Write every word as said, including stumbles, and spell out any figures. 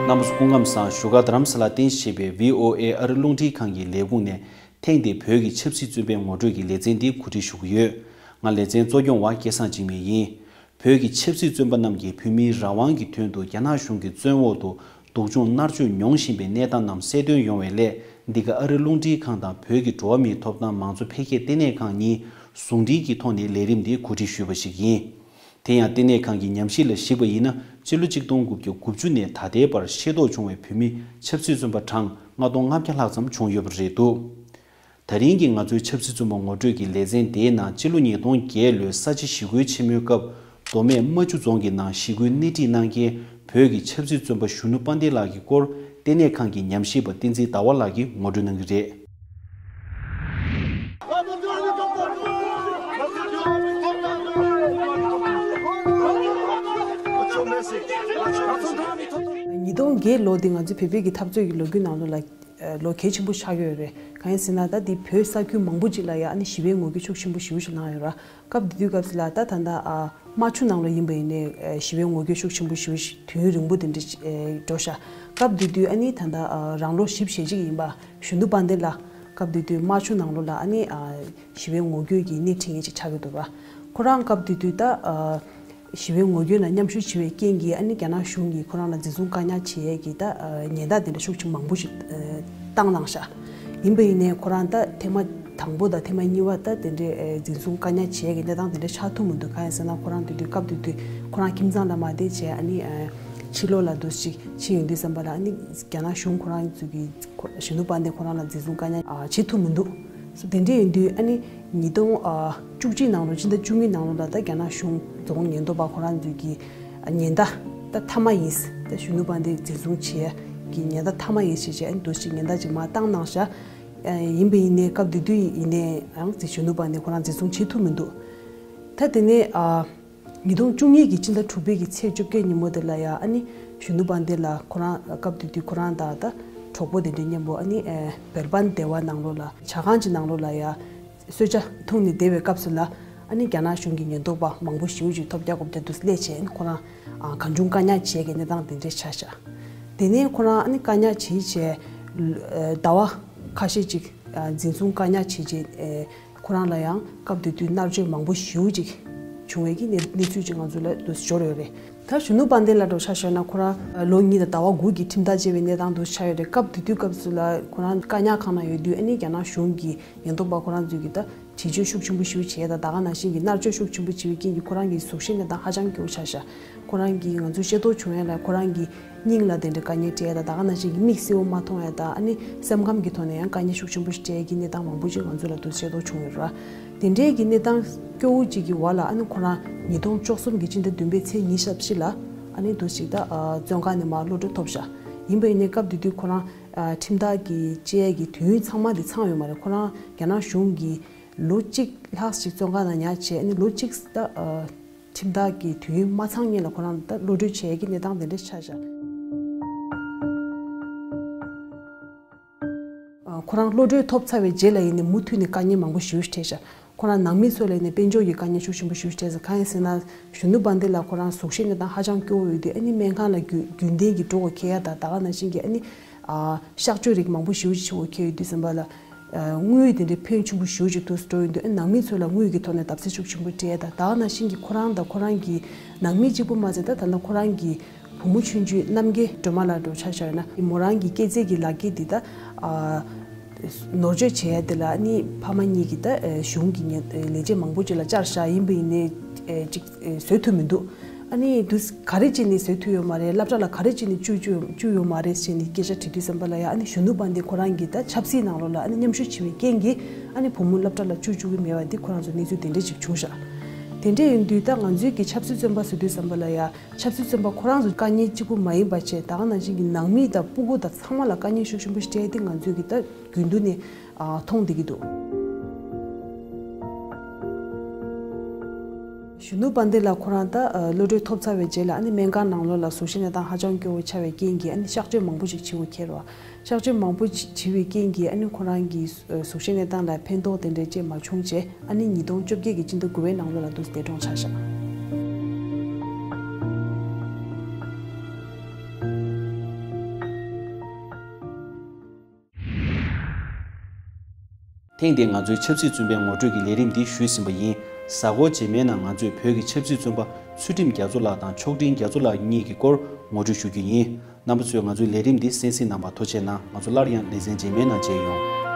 རྣམ་པ་ཚོ་སྐུ་ཁམས་བཟང་། བཞུགས་སྒར་རྡ་རམ་ས་ལར་རྟེན་གཞི་བྱས་པའི་བྷི་ཨོ་ཨེ་ཨ་རི་རླུང་འཕྲིན་ཁང་གི་ལས་ཁུངས་ནས་ཐེངས་འདིའི་བོད་ཀྱི་ཆབ་སྲིད་བཙོན་པའི་ངོ་སྤྲོད་ཀྱི་ལེ་ཚན་འདི་གོ་སྒྲིག་ཞུ་གི་ཡོད། ང་ལེ་ཚན་གཙོ་སྐྱོང་བ་སྐལ་བཟང་འཇིགས་མེད་ཡིན། བོད་ཀྱི་ཆབ་སྲིད་བཙོན་པ་རྣམས་ཀྱིས་བོད་མིའི་རང་དབང་གི་དོན་དུ་རྒྱ་ནག་གཞུང་གི་བཙོན་འོག་ཏུ་སྡུག་སྦྱོང་མནར་གཅོད་མྱོང་བཞིན་པའི་གནས་སྟངས་རྣམས་གསལ་སྟོན་ཡོང་བའི་སླད། འདི་ག་ཨ་རི་རླུང་འཕྲིན་ཁང་དང་བོད་ཀྱི་འགྲོ་བ་མིའི་ཐོབ་ཐང་མང་གཙོ་འཕེལ་རྒྱས་ལྟེ་གནས་ཁང་གཉིས་ཟུང་འབྲེལ་གྱི་ཐོག་ནས་ལས་རིམ་འདི་གོ་སྒྲིག་ཞུས་པ་ཞིག་ཡིན། དེ་ཡང་ལྟེ་གནས་ཁང་གི་ཉམས་ཞིབ་ལ་གཞིགས་པ་ཡིན་ན། སྤྱི་ལོ་གཅིག་སྟོང་དགུ་བརྒྱ་དགུ་བཅུ་ནས་ད་ལྟའི་བར་ཤེས་རྟོགས་བྱུང་བའི་བོད་མི་ཆབ་སྲིད་བཙོན་པ་གྲངས་ལྔ་སྟོང་ལྔ་བརྒྱ་ལྷག་ཙམ་བྱུང་ཡོད་པ་རེད་འདུག། ད་རིང་གི་ང་ཚོའི་ཆབ་སྲིད་བཙོན་པ་ངོ་སྤྲོད་ཀྱི་ལེ་ཚན་དེའི་ནང་སྤྱི་ལོ་ཉིས་སྟོང་བརྒྱད་ལོའི་ས་བྱི་ཞི་རྒོལ་ཆེན་མོའི་སྐབས། མདོ་སྨད་རྨ་ཆུ་རྫོང་གི་ནང་ཞི་རྒོལ་སྣེ་ཁྲིད་གནང་མཁན་བོད་ཀྱི་ཆབ་སྲིད་བཙོན་པ་གཞོན་ནུ་དཔལ་ལྡན་ལགས་ཀྱི་སྐོར་ལྟེ་གནས་ཁང་གི་ཉམས་ཞིབ་པ་བསྟན་འཛིན་ཟླ་བ་ལགས་ཀྱིས་ངོ་སྤྲོད་གནང་གི་རེད། ཉིས་སྟོང་བརྒྱད་ལོ་འདི་ང་ཚོའི་བོད་པའི་གི་འཐབ་རྩོད་ཀྱི་ལོ་རྒྱུས་ནང་ལོགས་ལ་ལོ་གལ་ཆེན་པོ་ཆགས་ཡོད་རེད། གང་ཡིན་ཟེར་ན། ད་འདི་བོད་ས་ཁུལ་མང་པོ་ཅིག་ལ་ཡང་ཨ་ནི་ཞི་བའི་ངོ་རྒོལ་ཤུགས་ཆེན་པོ་ཞེ་པོ་ཞིག་གནང་ཡོད་ར། སྐབས་དེ་དུས་སྐབས་སུ་ལ་ད་ད་ལྟ་ཨ་རྨ་ཆུ་ནང་ལ་ཡིན་པ་ཡིན་ནའི་ཨ་ཞི་བའི་ངོ་རྒོལ་ཤུགས་ཆེན་པོ་ཞེ་པོ་ཞིག་དུས་ཡུན་རིང་པོ་དེ་འདྲ་ཞིག་ཨ་འགྲོ་ཤག། སྐབས་དེ་དུས་ཨ་ནི་ད་ལྟ་ཨ་རང་ལོ་བཞི་བཅུ་ཞེ་གཅིག་ཡིན་པ་གཞོན་ནུ་དཔལ་ལྡན་ལགས། སྐབས་དེ་དུས་རྨ་ཆུ་ནང་ལོགས་ལ་ཨ་ནི་ཨ་ཞི་བའི་ངོ་རྒོལ་གྱི་སྣེ་ཁྲིད་མཁན་ཅིག་ཆགས་ཀྱི་འདུག་ར། ཁོ་རང་སྐབས་དེ་དུས་ད་ཨ་ཞི་བའི་ངོ་རྒོལ་ནང་མཉམ་ཞུགས་བྱས་པའི་རྐྱེན་གྱིས་ཨ་ནི་རྒྱ་ནག་གཞུང་གིས་ཁོ་རང་ལ་འཛིན་བཟུང་བཀག་ཉར་བྱེད་ཡས་ཀྱི་ད་ཨ་ཉེན་བརྡ་དེ་འདྲ་ཤུགས་ཆེན་མང་པོ་ཞིག་ཨ་བཏང་གནང་ཤག། ཡིན་པ་ཡིན་ནའི་ཁོ་རང་ད་ཐེངས་མ་དང་པོ་དང་ཐེངས་མ་གཉིས་པ་ད་དེ་འདྲའི་ཨ་འཛིན་བཟུང་བཀག་ཉར་བྱེད་ཡས་ཀྱི་གནས་སྟངས་དེ་འདྲ་ཆགས་ཐུབ་མི་འདུག། གང་ཡིན་ཟེར་ན་ཁོ་རང་དེ་དུས་སྐབས་དེ་དུས་ཁོ་རང་ཁྱིམ་ཚང་ལ་མ་བསྡད་བྱས་ཨ་ནི་ཨ་ཕྱི་ལོགས་ལ་འདུག་ཅིག་ཕྱིན་ཡོང་དུས་ཙམ་པ་ལ་ཨ་ནི་རྒྱ་ནག་གཞུང་ཁོ་རང་ཚོ་གི་ཁོ་གཞོན་ནུ་དཔལ་ལྡན་ཁོ་རང་ལ་འཛིན་བཟུང་བཀག་ཉར་ཨ་བྱེད་ཐུབ་མི་འདུག། སོ་དེ་འདྲ་ཡིན་དུས་ཨ་ནི་ཉིས་སྟོང་ཨ་བཅུ་གཅིག་ནང་ལོ་ཕྱི་ཟླ་བཅུ་གཉིས་ནང་ལོ་ལ་ད་རྒྱ་ནག་གཞུང་རྫོང་ཉེན་རྟོག་པ་ཁོ་རང་ཚོས་ཀྱི་ཨ་ཉེན་བརྡ་ད་མཐའ་མ་ཡིན། ད་གཞོན་ནུ་དཔལ་ལྡན་འཛིན་བཟུང་བྱེད་ཀྱི་ཉེན་བརྡ་མཐའ་མ་ཡིན་ཞེས་བྱས་ཨ་ནི་འདུག་ཅིག་ཉེན་བརྡ་ཅིག་མར་བཏང་གནང་ཤག། ཨ་ཡིན་པ་ཡིན་ནའི་སྐབས་དེ་དུས་ཡིན་ནའི་ཡང་གཞོན་ནུ་དཔལ་ལྡན་ཁོ་རང་འཛིན་བཟུང་བྱེད་ཐུབ་མི་འདུག། ད་དེ་ནས་ཨ། ཉིས་སྟོང་བཅུ་གཉིས་ཀྱི་སྤྱི་ཟླ་དྲུག་པའི་གི་ཚེས་བཅོ་བརྒྱད་ཉིན་མོ་དེ་ལ་ཡང་ཨ་ནི་གཞོན་ནུ་དཔལ་ལྡན་ལགས་ཁོ་རང་སྐབས་དེ་དུས་ཁོ་རང་དང་ད་གྲོགས་པོ་དེ་འདྲའི་མཉམ་པོ་ཨ་ནི་ཨེ་བེལ་བན་སྡེ་བ་ནང་ལོགས་ལ་ཇ་ཁང་གཅིག་ནང་ལོགས་ལ་ཡང་གསོལ་ཇ་འཐུང་ནས་བསྡད་པའི་སྐབས་སུ་ལ་ཨ་ནི་རྒྱ་ནག་གཞུང་གི་ཉེན་རྟོག་པ་མང་པོ་ཞེ་པོ་ཅིག་ཐོབ་རྒྱག་གོ་རྒྱག་དུས་སླེབས་བྱས་ཨ་ནི་ཁོ་རང་ཨ་གང་བྱུང་བཀག་ཉར་བྱས་ཀྱི་གནས་སྟངས་དེ་འདྲ་ཆགས་ཤག། དེ་ནས་ཁོ་རང་ཨ་ནི་བཀག་ཉར་བྱས་བྱས་ཨེ་ཟླ་བ་ཁ་ཤས་ཅིག་ཨ་འཛིན་བཟུང་བཀག་ཉར་བྱས་བྱས་ཨེ། ཁོ་རང་ལ་ཡང་སྐབས་དེ་དུས་མནར་གཅོད་མང་པོ་ཞེ་པོ་ཅིག་བྱུང་བའི་གི་གནས་གནས་ཚུལ་ཅིག་ང་ཚོ་ལ་འདུག་སེ་འབྱོར་ཡོད་རེད། ད་གཞོན་ནུ་དཔལ་ལྡན་ལགས་འདྲ་བོ་ཆ་བཞག་ན་ཁོ་རང་ལོ་གཉིས་དང་ཟླ་བ་དགུ་གི་ཁྲིམས་ཐག་བཅད་པའི་གནས་སྟངས་འདུག་སེ་ཆགས་ཡོད་རེད། སྐབས་དེ་དུས་སྐབས་སུ་ལ་ཁོ་རང་བཀག་ཉར་ཁང་ནང་ཡོད་དུས་ཨ་ནི་རྒྱ་ནག་གཞུང་གི་ཉེན་རྟོག་པ་ཁོ་རང་ཚོས་ཀྱི་ད་བྲེལ་བཅོལ་ཤུགས་ཆེན་པོ་ཞེ་པོ་བྱས་དང་ད་ག་ནང་བཞིན་གྱི་མནར་གཅོད་ཤུགས་ཆེན་པོ་བྱས་པའི་རྐྱེན་གྱིས་ཁོ་རང་གི་གཟུགས་གཞི་གནས་སྟངས་ཧ་ཅང་སྐྱོ་བོ་ཆགས་ཤག། ཁོ་རང་གིས་ང་ཚོས་ཤེས་རྟོགས་བྱུང་ཡ་ལ་ཁོ་རང་གི་སྙིང་ལ་དེ་འདྲའི་དཀའ་ངལ་འཕྲད་ཡ་དང་ད་ག་ནང་བཞིན་གྱི་མིག་གསལ་བོ་མ་མཐོང་ཡ་དང་ཨ་ནི་སེམས་ཁམས་ཀྱི་ཐོག་ནས་ཡང་དཀའ་ངལ་ཤུགས་ཆེན་པོ་ཞིག་འཕྲད་ཡ་གི་གནས་སྟངས་མང་པོ་ཅིག་ང་ཚོ་ལ་འདུག་ཤེས་རྟོགས་བྱུང་ཡོད་ར། དེ་འདྲའི་གི་གནས་སྟངས་སྐྱོ་བོ་ཅིག་གི་བར་ལ་ཨ་ནི་ཁོ་རང་ཉིས་སྟོང་བཅུ་གསུམ་གི་སྤྱི་ཟླ་བདུན་པའི་ཚེས་ཉི་ཤུ་རྩ་བཞི་ལ་ཨ་ནི་འདུག་ཅིག་ད་བཙོན་ཁང་ནས་མར་གློད་གྲོལ་ཐོབ་ཤག། ཡིན་པ་ཡིན་ནའི་སྐབས་དེ་དུས་ཁོ་རང་ཁྲིམས་ཐག་གི་བཅད་ཡ་གི་དུས་ཡུན་ཚང་མ་དེ་ཚང་ཡོད་མ་རེད། ཁོ་རང་རྒྱ་ནག་གཞུང་གི་ལོ་གཅིག་ལྷག་ཅིག་བཙོན་ཁང་ནང་ཉར་བྱས་ཨ་ནི་ལོ་གཅིག་ད། ཁྲིམས་ཐག་གི་དུས་ཡུན་མ་ཚང་སྔོན་ལ་ཁོ་རང་ད་གློད་གྲོལ་བྱས་ཀྱི་གནས་སྟངས་དེ་འདྲ་ཆགས་ཤག། ཁོ་རང་གློད་གྲོལ་ཐོབ་ཚར་བའི་རྗེས་ལ་ཡིན་ནའི་མུ་མཐུད་ནས་དཀའ་ངལ་མང་པོ་ཞེ་པོ་ཞིག་འཕྲད་ཤག། ཁོ་རང་ནང་མི་ཚོ་ལ་ཡིན་ནའི་དཔལ་འབྱོར་གྱི་དཀའ་ངལ་ཤུགས་ཆེན་པོ་ཞེ་པོ་ཞིག་འཕྲད་ཤག། གང་ཡིན་ཟེར་ན་གཞོན་ནུ་དཔལ་ལྡན་ལགས་ཁོ་རང་གཟུགས་གཞི་གནས་སྟངས་ཧ་ཅང་སྐྱོ་བོ་ཡོད་དུས་ཨ་ནི་སྨན་ཁང་ལ་རྒྱུན་རྒྱུན་ལྡན་གྱི་འགྲོ་དགོས་ཁེལ་ཡ་དང་ད་ག་ནང་བཞིན་གྱི་ཨ་ནི། གཤག་བཅོས་རིགས་མང་པོ་ཞེ་པོ་ཅིག་བྱེད་དགོས་ཁེལ་ཡོད་དུས་ཙམ་པ་ལ། དངུལ་དེ་འདྲའི་ཕོན་ཆེན་པོ་ཞེ་པོ་ཅིག་འདུག་སེ་འགྲོ་ཡོང་དུས་ནང་མི་ཚོ་ལ་དངུལ་གྱི་ཐོག་ནས་བརྡབ་གསིག་ཤུགས་ཆེན་པོ་སྤྲད་ཡ་དང་ད་ག་ནང་བཞིན་གྱི་ཁོ་རང་དང་ཁོ་རང་གི་ནང་མི་གཅིག་པུ་མ་ཟད་ད་ད་ལྟ་ཁོ་རང་གི་བུ་མོ་ཆུང་ཆུང་རྣམ་རྒྱལ་སྒྲོལ་མ་ལགས་འདྲ་བོ་ཆ་བཞག་ཡོད་ན་མོ་རང་གི་སྐྱེས་ཚེས་ཀྱི་ལག་འཁྱེར་འདི་ད་ནོར་བཅོས་བྱེད་ཡ་དེ་ལ་ནི་ཕ་མ་གཉིས་ཀྱིས་ད་གཞུང་གི་ལས་བྱེད་མང་པོ་ཅིག་ལ་བཅར་བཞག་ཡིན་པ་ཡིན་ནའི་ཅིག་བཟོ་ཐུབ་མི་འདུག། ཨ་ནི་དུས་ག་རེ་བྱས་ནས་བཟོ་ཐུབ་ཡོད་མ་རེད། སློབ་གྲྭ་ལ་ག་རེ་བྱས་ནས་བཅུག་བཅུག་བཅུག་ཡོད་མ་རེད་ཟེར་ནས་སྐད་ཆ་དྲིས་དུས་ཙམ་པ་ལ་ཡང་ཨ་ནི་གཞོན་ནུ་དཔལ་ལྡན་ཁོ་རང་གིས་ད་ཆབ་སྲིད་ནང་ལོགས་ལ་ཨ་ནི་མཉམ་ཞུགས་བྱེད་པའི་རྐྱེན་གྱིས་ཨ་ནི་བུ་མོ་སློབ་གྲྭ་ལ་བཅུག་བཅུག་གི་མེད་པ་འདི་ཁོ་རང་ཚོ་གནས་ཚུལ་དེ་འདྲ་ཞིག་བྱུང་ཤག། དེ་འདྲ་ཡིན་དུས་ད་ང་ཚོའི་གི་ཆབ་སྲིད་བཙོན་པ་ཟེར་དུས་ཙམ་པ་ལ་ཡང་ཆབ་སྲིད་བཙོན་པ་ཁོ་རང་ཚོ་དཀའ་ངལ་གཅིག་པུ་མ་ཡིན་པ་བྱས་ད་ག་ནང་བཞིན་གྱི་ནང་མི་དང་སྤུ་གུ་དང་ཚང་མ་ལ་དཀའ་ངལ་ཤུགས་ཆེན་པོ་ཞིག་འཕྲད་དེ་ང་ཚོའི་གི་ད་རྒྱུན་དུ་ནས་མཐོང་བསྡད་ཀྱི་འདུག། གཞོན་ནུ་དཔལ་ལྡན་ལགས་ཁོ་རང་ད་གློད་གྲོལ་ཐོབ་ཚར་བའི་རྗེས་ལ་ཨ་ནི་སྨན་ཁང་ནང་ལོགས་ལ་གཟུགས་གཞི་གནས་སྟངས་ཧ་ཅང་སྐྱོ་བོ་ཆགས་པའི་རྐྱེན་གྱིས་ཨ་ནི་གཤག་བཅོས་མང་པོ་ཞིག་བྱེད་དགོས་ཁེལ་བ། གཤག་བཅོས་མང་པོ་ཞིག་བྱེད་པའི་རྐྱེན་གྱིས་ཨ་ནི་ཁོ་རང་གི་གཟུགས་གཞི་གནས་སྟངས་ལ་ཕན་ཐོགས་དེ་འདྲ་ཅིག་མ་བྱུང་བྱས་ཨ་ནི་ཉིས་སྟོང་བཅོ་བརྒྱད་ཀྱི་སྤྱི་ཟླ་དགུ་པའི་ནང་ལོགས་ལ་འདུག་སེ་འདས་གྲོངས་ཆགས་ཤག། ཐེངས་འདིའི་ང་ཚོའི་ཆབ་སྲིད་བཙོན་པའི་ངོ་སྤྲོད་ཀྱི་ལས་རིམ་འདི་ཞུས་ཟིན་པ་ཡིན། གཟའ་འཁོར་རྗེས་མའི་ནང་ང་ཚོས་བོད་ཀྱི་ཆབ་སྲིད་བཙོན་པ་ཚུལ་ཁྲིམས་རྒྱ་མཚོ་ལགས་དང་མཆོག་སྤྲིན་རྒྱ་མཚོ་ལགས་གཉིས་ཀྱི་སྐོར་ངོ་སྤྲོད་ཞུ་རྒྱུ་ཡིན། རྣམ་པ་ཚོས་ང་ཚོའི་ལས་རིམ་འདི་གསན་གཟིགས་གནང་བར་ཐུགས་རྗེ་གནང་། ང་ཚོ་སླར་ཡང་ལེ་ཚན་རྗེས་མའི་ནང་མཇལ་ཡོང་།